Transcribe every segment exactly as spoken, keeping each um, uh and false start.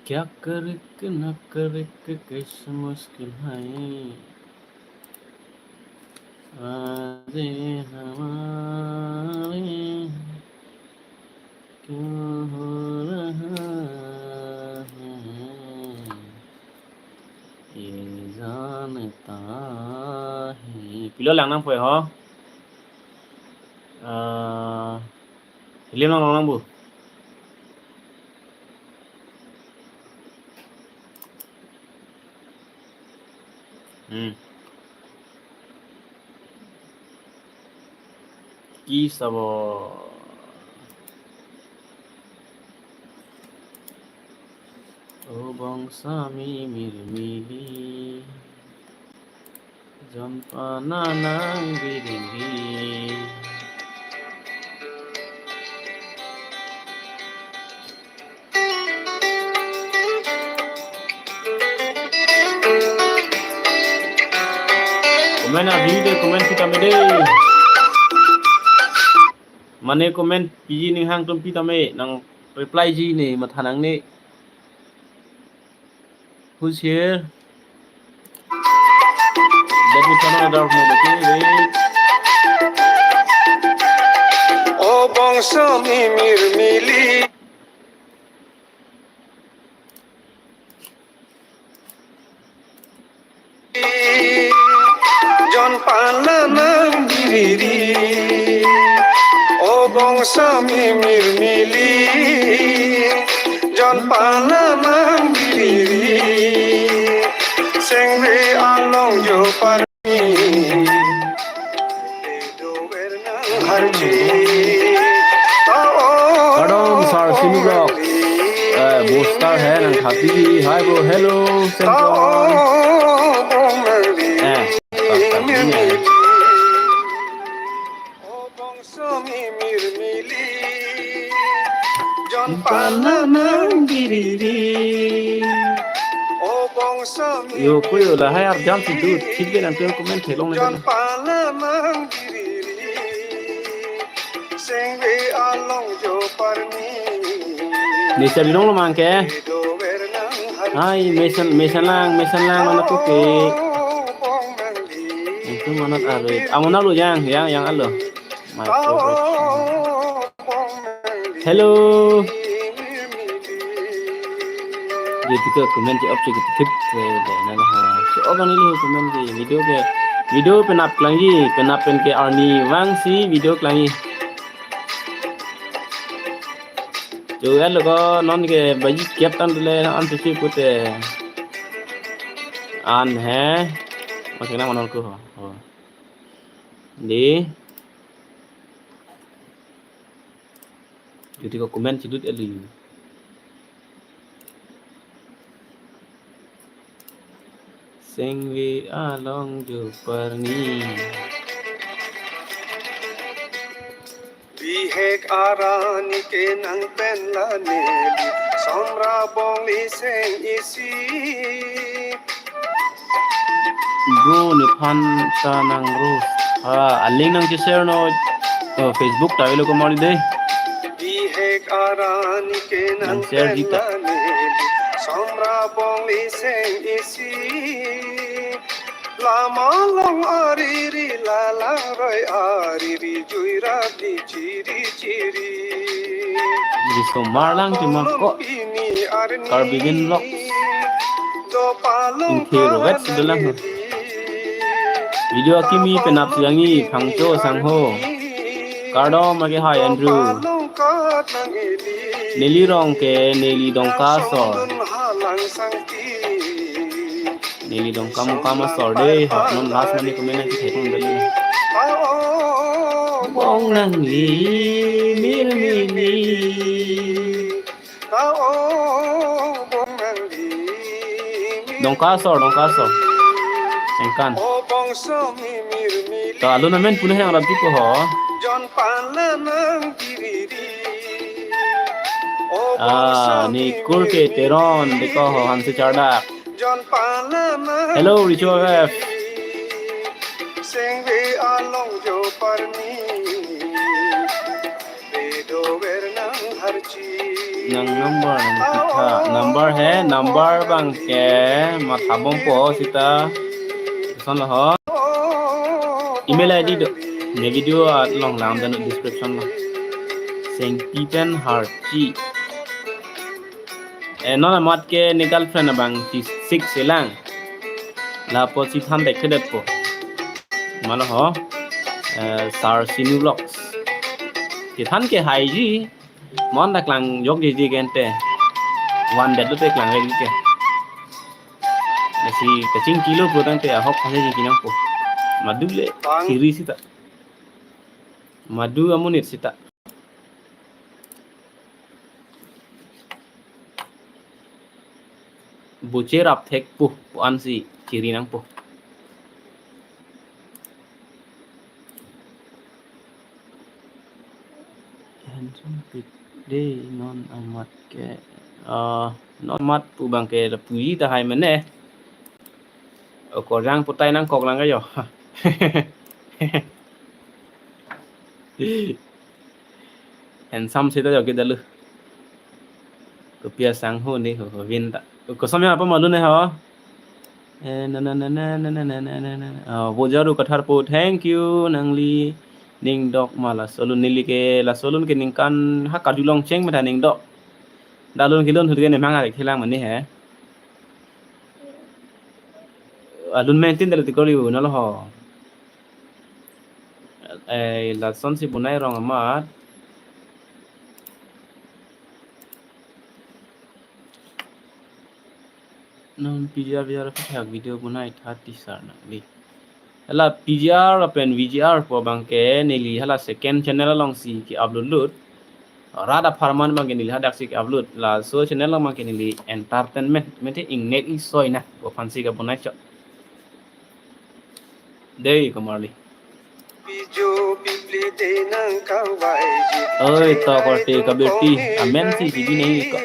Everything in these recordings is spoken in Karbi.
क्या करे के ना करे के कैसे मुश्किल है, आज ये हमारे क्यों हो रहा है, ये जानता है। Pilo lang nangpo ho. Ah, Hilim lang lang bu. Hmm. Ki sabo. O bangso mimir mili. Jon pananang biriri. Comment avi de, comment kita mede. Mane comment piji ning hang tum pi tame nang reply ji ne matha nangne. Who's here? Let me turn on the dark mode, okay? Wait. O bangso mimir mili. Jon pananang biriri. O bangso mimir mili. Jon pananang biriri. Sengve along jo parni. Pardon, sir, Simi Vlog. Eh, booster hai nang happy. Hi, bro. Hello, Sengkon. Eh, Jon pananang biriri. Yo, ko yo, lahai arjan si du, thik le nang comment theklongle. Jon pananang biriri. Sengve along jo parni. Nisa binong lo mangke. Hai, mesen, mesen lang, mesen lang, mana tuke. Itu mana are. Amona lo yang, yang, yang alo. My favorite channel. Hello. Jadi ke comment ke up ke tip ke dana ha. So, oh, bang, ini comment ke video ke, video penap klangji, penap pen ke arni vangsi video klangji. Jo ya lo ko non ke baji kiat tan dele an tu si pute. An he. Masih nang manol ko. Oh. Di. Jadi ko comment chidut eli. Sengve along jo parni. Bihek arani ke nang pen la neli. Samra bongli seng isi. Bro, nephan ta nang ro. Ah, a link nang share non. Oh, Facebook ta ilo ko mari de. Bihek arani ke nang share jita. Samra bongli seng isi. Lama long ariri lalang roi ariri juira di chiri chiri. Di somar lang cuma ko Karbi Vin Vlogs. Ingkir wet sudah lang. Video akimi penap siangi Phangcho Sangho. Kardom ake hai Andrew. Neli rong ke Neli Dongka so. Neli Dongka Muka ma sor de, ha, non last mane comment nang kithek nang dali. Bong nangli, mir mili. Dongka sor, Dongka sor. Engkan. Ta alun amen punai yang rapi ko ho. Ah, ni Kurke Teron, deko ho, Hanse Chardak. Hello, Richo F F. Nang number nang pitha. Number he, number abangke mathabompo sita. Lason lo ho. Email I D do. Ne video along lam dan description lo. Sengpi pen Harchi. Eh, non amat ke ne girlfriend abang si six selang. Lapu si than dek thedet po. Malo ho. Eh, Sar Sinu Vlogs. Kethan ke hai ji. Mon ta klangjok ji ji gente. One bed lo te klang lagi ke. Lasi kachingki lo putangte ahok kachingki nangpo. Madu le chiri sita. Madu amonit sita. Buche rap thek pu, pu-an si chiri nangpo. Handsome pit dei non amat ke, ah, non amat pu abangke lapu ji tahai mene. O korjang putai nangkok lang kayo. Handsome sita jo kita lu. Kopi asangho ne ho, ho vin ta. Kosom ya apa malu ne ho? Eh, na, na, na. Oh, Bojaru Kathar po, thank you, nangli ning dok ma laso alun neli ke, laso alun ke ningkan ha karjulong cheng meta ning dok. Dalun kilun hutke ne mangare khilang mani he. Alun maintain dale tikori u nalo ho. Eh, lason si bonai rong amat. Non P G R, P G R aphan thak video bonai tha teaser nangli. Hala P G R lapen V G R pu abangke neli hala second channel along si ke-upload lut. Rat apharman abangke neli hadak si ke-upload. Laso channel along abangke neli entertainment, mete ingnek ingsoi na, pu aphan si kebonai chot. Dei, Komarli. Oi, to korte kabirti, amen si jibi nai ko.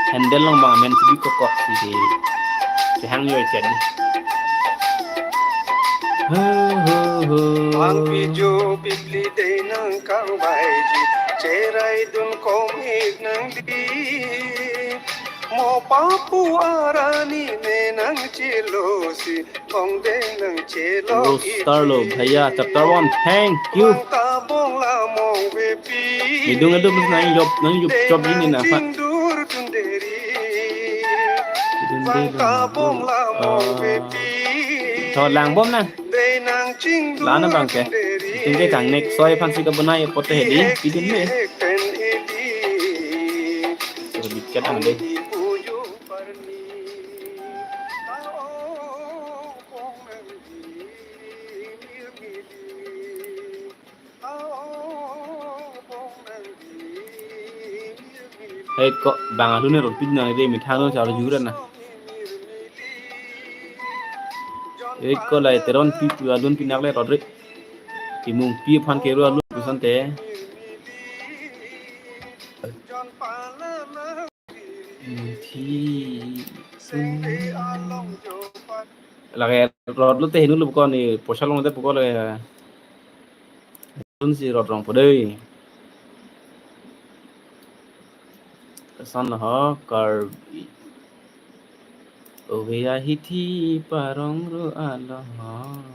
Handle along abang amen si jibi ko ko si di. Sehang yo chat ni. Ho, ho, ho. Ang video bibli dei nang kang baiji, cherai dun kom ik nang di. Mo papu arani ne nang chelo si, kong dei nang chelo. Roaster lo, bhaiya, chapter one, thank you. Bang tabong la mong vepi. Midung adum nang yop, nang yup chop ini na, Pak. Dei nang chingdur dun deri. Dun dei bang tabong la mong vepi. Tho lang bom na. Dei nang chingdur dun deri. Lana abangke. Tingke kang next soi aphan si kebonai pote hedi, pidun me. Terbiket ang dei. Hei ko bang alu ne rot pin nang dei mithang lo char juran na. Hei ko lai Teron pi pu alun pinak le rot re. Timung pi aphan kero alun puson te. Thi. Lake rot lote hinu lo pukon ni poisa long te pukon lake. Alun si rot rong po dei. Kesan ho Karbi. Ove ahithi parong ro along.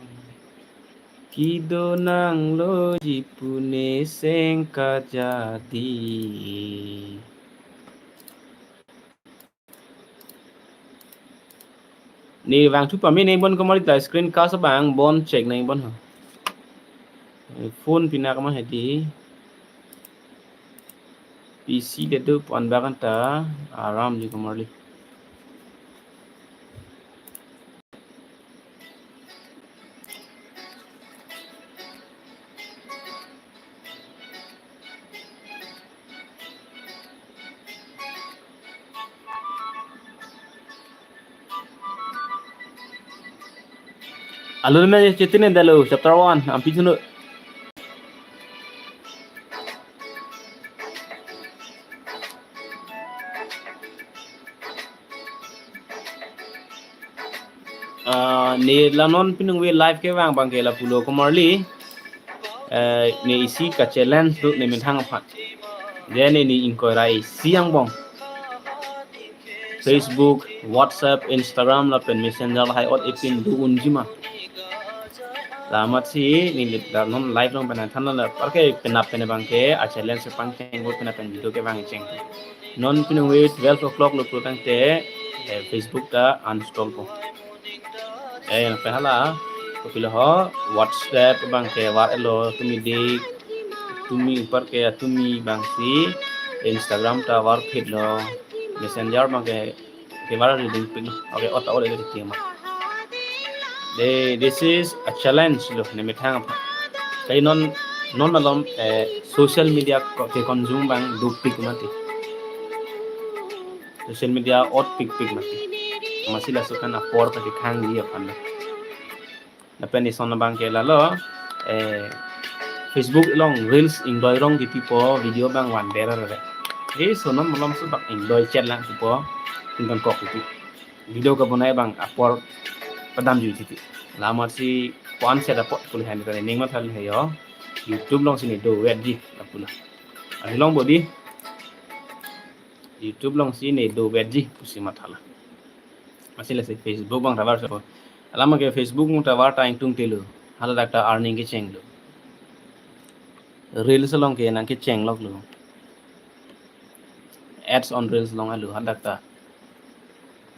Kedo nanglo jipu ne seng kajadi. Ne vangthu pame ne bon Komarli ta screencast abang bon check nang bon ha. Phone pinak ma hedi. P C de do pon bagan ta aram ji Komarli. Alun me chetin dalo chapter one, ampi chunu. Ah, ne la non pinung ve live kevang abangke lapulo Komarli. Eh, ne isi ka challenge do ne methang aphan. Jeni ni ingkoi ra isi angbong. Facebook, WhatsApp, Instagram lapen Messenger lahai ot ipin do unji ma. La amatsi neli non live along pen than la apar ke penap pen abang ke a challenge pangcheng vo penap pen video kevang cheng. Non pinung wait twelve o'clock lo pulotangte, eh, Facebook ta uninstall po. Eh, lapen hala, kopilo ho, WhatsApp abang ke var-etlo, tumi dik, tumi apar ke tumi abangsi, Instagram ta varphitlo, Messenger abang ke, kevar reading pik, okay, ot ta ot ede tema. De, this is a challenge lo, nemethang apa. Kali non, non malom, eh, social media ko, ke consume abang dopik mati. Social media ot pikpik mati. Amatsi laso kan apor ta kekhangji aphan lo. Lapen ison abang ke lalo, eh, Facebook along reels ingdoi rong kipi po, video abang van berar re. Iso non malom si bak ingdoi chet lang kipi po, tingkan kok kipi. Video kabonai abang apor padamji titi. La amatsi ko-an set apot puli han tani ning matha le yo. YouTube alongsi ne doverji la pulo. Along bodi. YouTube alongsi ne doverji pusi matha lo. Amatsi lasi Facebook abang ta var so. Alam ke Facebook along ta var ta ingtungte lo. Hala dak ta earning kechenglo. Reels along ke nangkecheng loklo. Ads on reels along alo hadak ta.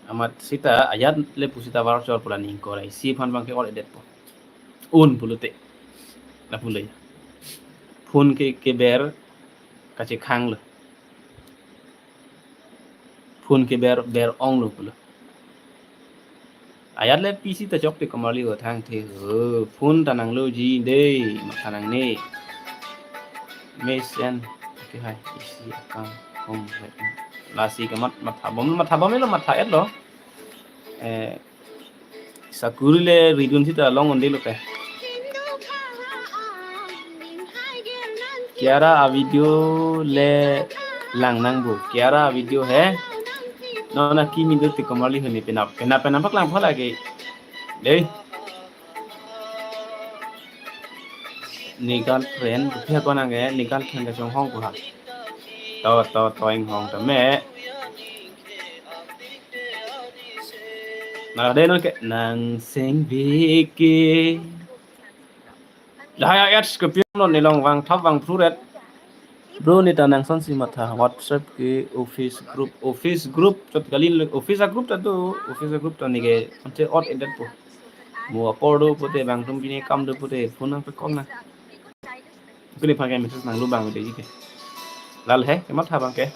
Amat sita ajat le pu sita var chor pula ning korai. Si aphan abang ke ot edet po. Un pulote. La pulo ya. Phone ke, keber kachekhanglo. Phone keber, ber-onglo pulo. Ajat le P C ta chokte komarli o thangthe. Oh, phone ta nangloji dei, matha nangne. Mesen, okay, hai, isi akam, home, hai. Lasi kamat matha bom, matha bom lo, matha-etlo. Eh, sakuri le ridun sita long undi lo pe. Kiara a video le lang nang bu. Kiara a video he. Non akimi do ti komarli huni penap. Penap penap pak lang phala ke. Dei. Ne girlfriend, bukhe ko nang ke, ne girlfriend kachonghong ko ha. To, to, to inghong to me. Na dei non ke, nang sengve ke. Dahai ads ke pion non ne long vangthap vangphruret. Bro, ne ta nang sonsi matha WhatsApp ke office group, office group chot kali, office a group ta do, office a group ta ne ke ante ot edet po. Mo apor do pote bang tum bini kam do pote phone nangpekok na. Kuni pakai message nanglo bang de ke. Lal he, kematha abang ke.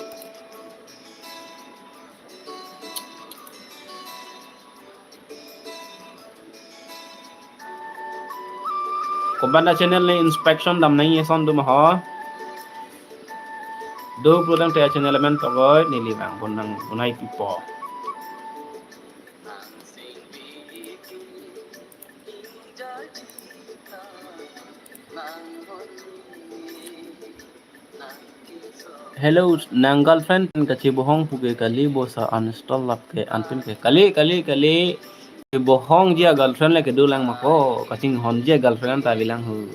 Koban a channel ne inspection dam nang eson do ma ho. Do pulotangte a channel amen tokoi neli bang bonang bonai pipo. Hello, nang girlfriend pen kachebohong pu ke kali, bo sa uninstall lap ke anpin ke. Kali, kali, kali. Kebohongji a girlfriend le kedo lang ma ko, kachinghonji a girlfriend ta bilang hu.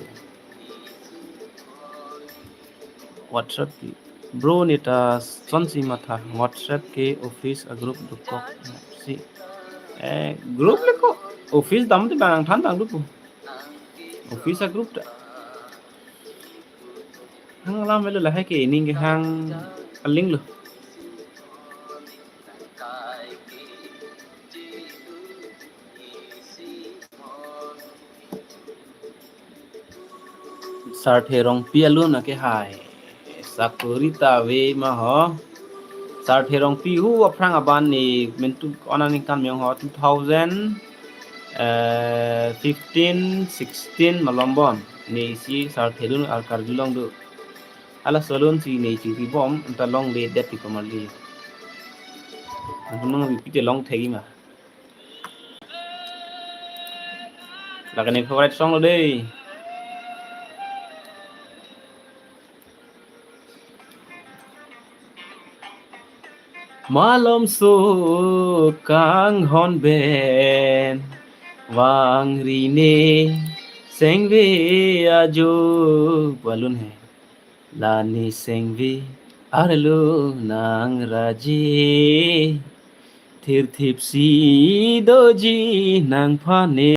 WhatsApp ke. Bro, ne ta sonsi matha WhatsApp ke office a group dokok si. Eh, group le ko office dam te bang than tang do pu. Office a group ta. Hang alam velo lahai ke ining kehang aling lo. Sarthe Rongpi alun ake hai. Sakuri ta ave ma ho. Sarthe Rongpi hu aphrang aban ne mentu ona ningkan meyong ho two thousand, eh, fifteen, sixteen malom bon. Ne isi Sarthe alun ar karjulong do. Hala salon si ne chingki bom, anta longledet ti komarli. Antum nang repeat long thegi ma. Lake ne favorite song lo dei. Malomso kanghon pen vangri ne sengve ajo pu alun he. La ne sengve Arlo nang raji, thirthipsi doji nang phane.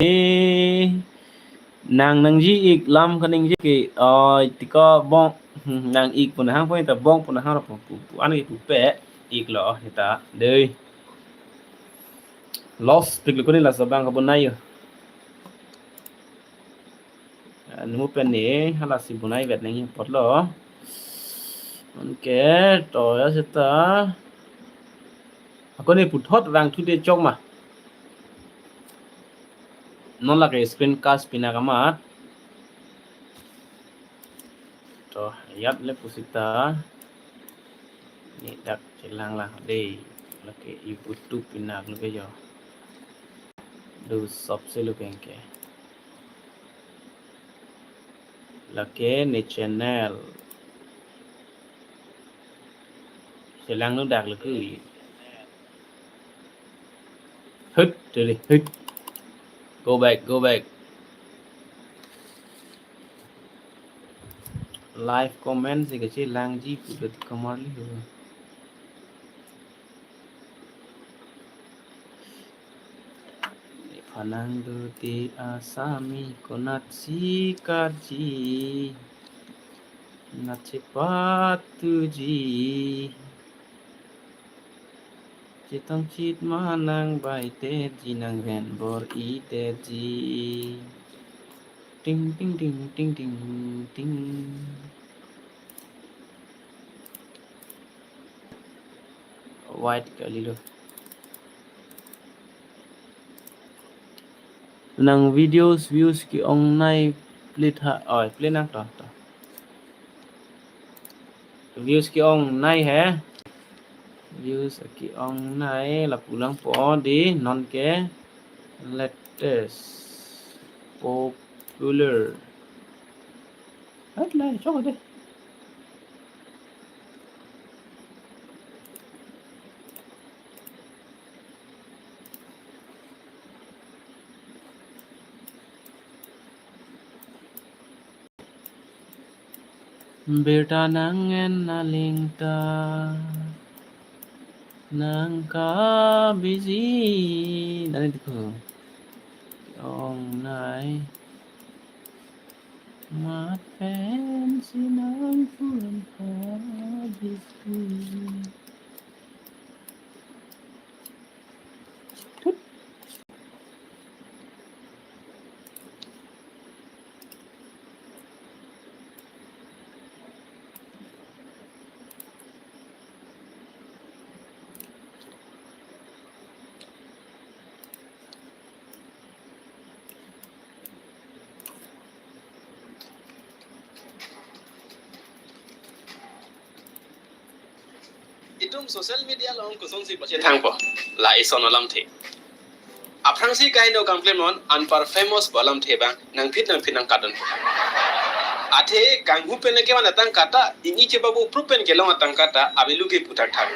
Nang nangji ik lam kaningje ke, oi, tiko bong, hmm, nang ik pu nahang pon ta bong pu nahang pu, pu, pu, ani pupe, iklo, ta, dei. Loss, pik lo kuni la sabang kabonai yo. Anu pen ni, hala si bonai vet nangji apotlo. Anke, to ya seta. Ako ni puthot rang thu de chok ma. Non lake screencast pina kamat. To, yat le pusita. Ni dak chelang la dei. Lake YouTube pina lo ke yo. Do subse lo ke anke. Lake ne channel. Chelang nu dak lake. Hut, tuli, hut. Go back, go back. Live comment si kachelangji pu do ti kamarli ho. Phanang do te asami konatsi karji, natsi patuji. Chetong chit ma nang bai te ji nang ven bor-i te ji. Ting, ting, ting, ting, ting, ting. White kali lo. Nang videos views ke-ongnei play tha, oi, play nang to, to. Views ke-ongnei he. Views ke-ongnei lapu lang po dei non ke latest popular. At lai, chok dei. Birta nang-en aling ta nang ka busy. Nani dikho. Ongnei. Mat pensi nang pun ka busy. Itum social media along kosonsi pachethangpo, la ison alamthe. Aphrangsi kaino kangklemnon anpar famous pu alamthe abang nangphit nangphit nangkatdun. Athe kanghu pen kevan atangka ta, ingni chebabu prup pen kelong atangka ta, avelo ke puthakthak.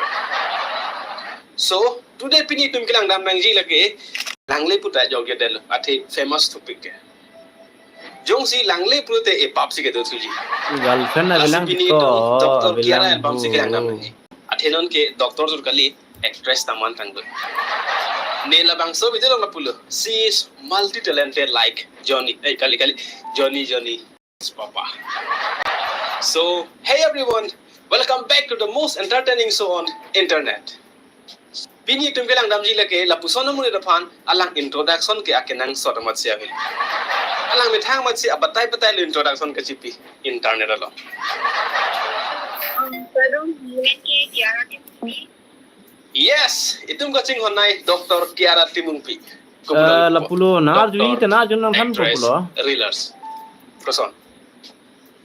So, today pini itum kelangdam nangji lake, langle puta jok yadelo, athe famous topic ke. Jongsi langle pulote epap si kedo thuji. Girlfriend na lasi bilang pini to, itum Doctor Kiara bilang album si kelangdam nangji. Athe non ke doctor jur kali, actress ta man tangdun. Ne labangso video along lapulo. She is multi-talented like Johnny. Eh, kali, kali. Johnny, Johnny. Papa. So, hey everyone. Welcome back to the most entertaining show on internet. Pini itum kelangdamji lake lapuson amonit aphan alang introduction ke akenangsot amatsi avelo. Alang methang amatsi abatai batai lo introduction kachipi internet along. Um, pardon, nang ke Kiara Timungpi? Yes, itum kachinghon nai Doctor Kiara Timungpi. Eh, lapulo, na arju Doctor, ite na arju nang than actress, populo. Reelers. Koson.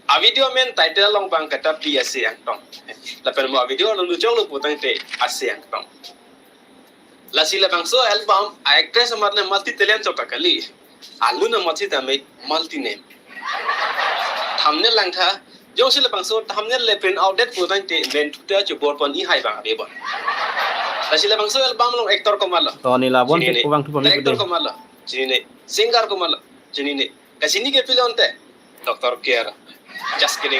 A video amen title along abang kata Pi Ase Angtong. Lapen mo a video along nujok lo putangte Ase Angtong. Lasi labangso album a actress amat le multi talent chok ta kali. Alun amatsi tame multi name. Thumbnail langtha, jongsi labangso thumbnail le print out det putangte men thuta chubor pon-i hai abang ave bon. Lasi labangso album along actor komatlo? To neli labon chinine. Te ko abang thu pon. Director komatlo? Chinine. Singer komatlo? Chinine. Kachini ke pilonte Doctor Kiara. Just kidding.